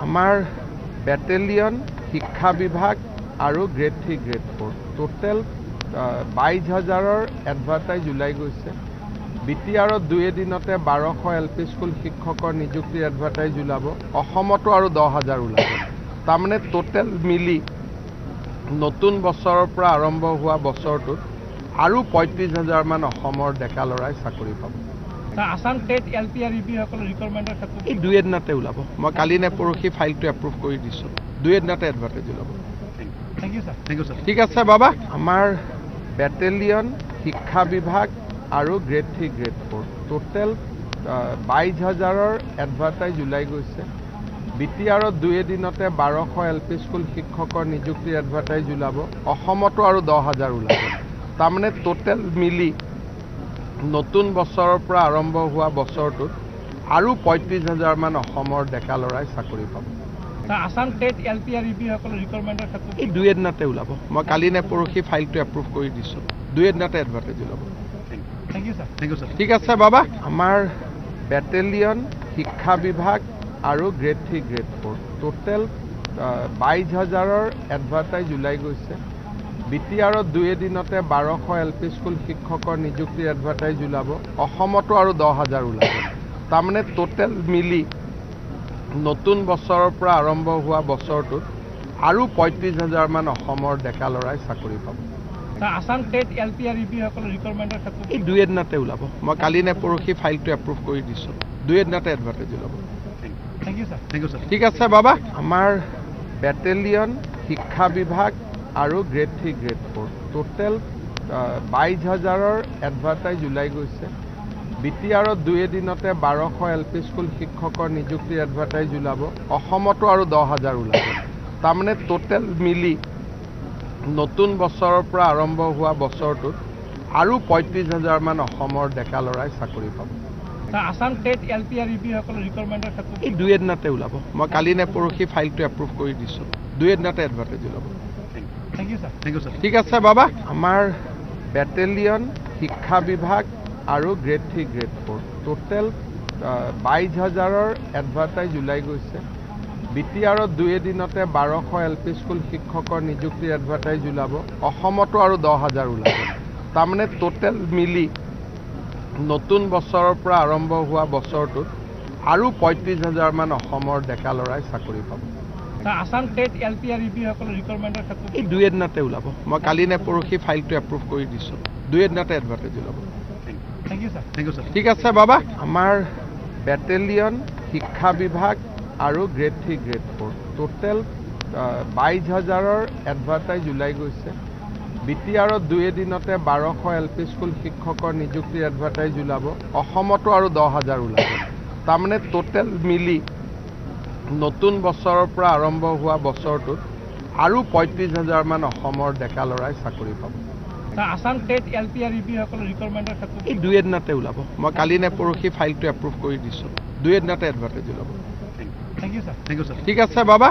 আমাৰ বেটেলিয়ন, শিক্ষা বিভাগ আৰু গ্ৰেড 3, গ্ৰেড 4, টোটেল 22 হাজাৰৰ এডভাৰটাইজ ওলাই গৈছে। বিটিআৰত দুই এদিনতে 1200 এল পি স্কুল শিক্ষকৰ নিযুক্তিৰ এডভাৰটাইজ ওলাব। অসমতো আৰু 10 হাজাৰ ওলাব। তাৰমানে টোটেল মিলি নতুন বছৰৰ পৰা আৰম্ভ হোৱা বছৰটোত আৰু 35 হাজাৰমান অসমৰ ডেকা ল'ৰাই চাকৰি পাব। Sir, Assam TET, L P আৰু ইউ পিসকলৰ ৰিক্ৰুটমেণ্টৰ ক্ষেত্ৰত? এই দুই এদিনতে ওলাব। মই কালি নে পৰহি ফাইলটো এপ্ৰুভ কৰি দিছোঁ। দুই এদিনতে এডভাৰটাইজ ওলাব। Thank you, sir. Thank you, sir. ঠিক আছে বাবা। আমাৰ বেটেলিয়ন, শিক্ষা বিভাগ আৰু গ্ৰেড 3, গ্ৰেড 4, টোটেল 22 হাজাৰৰ এডভাৰটাইজ ওলাই গৈছে। বিটিআৰত দুই এদিনতে 1200 এল পি স্কুল শিক্ষকৰ নিযুক্তিৰ এডভাৰটাইজ ওলাব। অসমতো আৰু 10 হাজাৰ ওলাব। তাৰমানে টোটেল মিলি নতুন বছৰৰ পৰা আৰম্ভ হোৱা বছৰটোত আৰু 35 হাজাৰমান অসমৰ ডেকা ল'ৰাই চাকৰি পাব। Sir, Assam TET, L P আৰু ইউ পিসকলৰ ৰিক্ৰুটমেণ্টৰ ক্ষেত্ৰত? এই দুই এদিনতে ওলাব। মই কালি নে পৰহি ফাইলটো এপ্ৰুভ কৰি দিছোঁ। দুই এদিনতে এডভাৰটাইজ ওলাব। Thank you, sir. Thank you, sir. ঠিক আছে বাবা। আমাৰ বেটেলিয়ন, শিক্ষা বিভাগ আৰু গ্ৰেড 3, গ্ৰেড 4, টোটেল 22 হাজাৰৰ এডভাৰটাইজ ওলাই গৈছে। বিটিআৰত দুই এদিনতে 1200 এল পি স্কুল শিক্ষকৰ নিযুক্তিৰ এডভাৰটাইজ ওলাব। অসমতো আৰু 10 হাজাৰ ওলাব। তাৰমানে টোটেল মিলি নতুন বছৰৰ পৰা আৰম্ভ হোৱা বছৰটোত আৰু 35 হাজাৰমান অসমৰ ডেকা ল'ৰাই চাকৰি পাব। Sir, Assam TET, L P আৰু ইউ পিসকলৰ ৰিক্ৰুটমেণ্টৰ ক্ষেত্ৰত? এই দুই এদিনতে ওলাব। মই কালি নে পৰহি ফাইলটো এপ্ৰুভ কৰি দিছোঁ। দুই এদিনতে এডভাৰটাইজ ওলাব। Thank you, sir. Thank you, sir. ঠিক আছে বাবা। আমাৰ বেটেলিয়ন, শিক্ষা বিভাগ আৰু গ্ৰেড 3, গ্ৰেড 4, টোটেল 22 হাজাৰৰ এডভাৰটাইজ ওলাই গৈছে। বিটিআৰত দুই এদিনতে 1200 এল পি স্কুল শিক্ষকৰ নিযুক্তিৰ এডভাৰটাইজ ওলাব। অসমতো আৰু 10 হাজাৰ ওলাব। তাৰমানে টোটেল মিলি নতুন বছৰৰ পৰা আৰম্ভ হোৱা বছৰটোত আৰু 35 হাজাৰমান অসমৰ ডেকা ল'ৰাই চাকৰি পাব। Sir, Assam TET, L P আৰু ইউ পিসকলৰ ৰিক্ৰুটমেণ্টৰ ক্ষেত্ৰত? এই দুই এদিনতে ওলাব। মই কালি নে পৰহি ফাইলটো এপ্ৰুভ কৰি দিছোঁ। দুই এদিনতে এডভাৰটাইজ ওলাব। Thank you, sir. Thank you, sir. ঠিক আছে বাবা। আমাৰ বেটেলিয়ন, শিক্ষা বিভাগ আৰু গ্ৰেড 3, গ্ৰেড 4, টোটেল 22 হাজাৰৰ এডভাৰটাইজ ওলাই গৈছে। বিটিআৰত দুই এদিনতে 1200 এল পি স্কুল শিক্ষকৰ নিযুক্তিৰ এডভাৰটাইজ ওলাব। অসমতো আৰু 10 হাজাৰ ওলাব। তাৰমানে টোটেল মিলি নতুন বছৰৰ পৰা আৰম্ভ হোৱা বছৰটোত আৰু 35 হাজাৰমান অসমৰ ডেকা ল'ৰাই চাকৰি পাব। Sir, Assam TET, L P আৰু ইউ পিসকলৰ ৰিক্ৰুটমেণ্টৰ ক্ষেত্ৰত? এই দুই এদিনতে ওলাব। মই কালি নে পৰহি ফাইলটো এপ্ৰুভ কৰি দিছোঁ। দুই এদিনতে এডভাৰটাইজ ওলাব। Thank you, sir. Thank you, sir. ঠিক আছে বাবা। আমাৰ বেটেলিয়ন, শিক্ষা বিভাগ আৰু গ্ৰেড 3, গ্ৰেড 4, টোটেল 22 হাজাৰৰ এডভাৰটাইজ ওলাই গৈছে। বিটিআৰত দুই এদিনতে 1200 এল পি স্কুল শিক্ষকৰ নিযুক্তিৰ এডভাৰটাইজ ওলাব। অসমতো আৰু 10 হাজাৰ ওলাব। তাৰমানে টোটেল মিলি নতুন বছৰৰ পৰা আৰম্ভ হোৱা বছৰটোত আৰু 35 হাজাৰমান অসমৰ ডেকা ল'ৰাই চাকৰি পাব। Sir, Assam TET, L P আৰু ইউ পিসকলৰ ৰিক্ৰুটমেণ্টৰ ক্ষেত্ৰত? এই দুই এদিনতে ওলাব। মই কালি নে পৰহি ফাইলটো এপ্ৰুভ কৰি দিছোঁ। দুই এদিনতে এডভাৰটাইজ ওলাব। Thank you, sir. Thank you, sir. ঠিক আছে বাবা।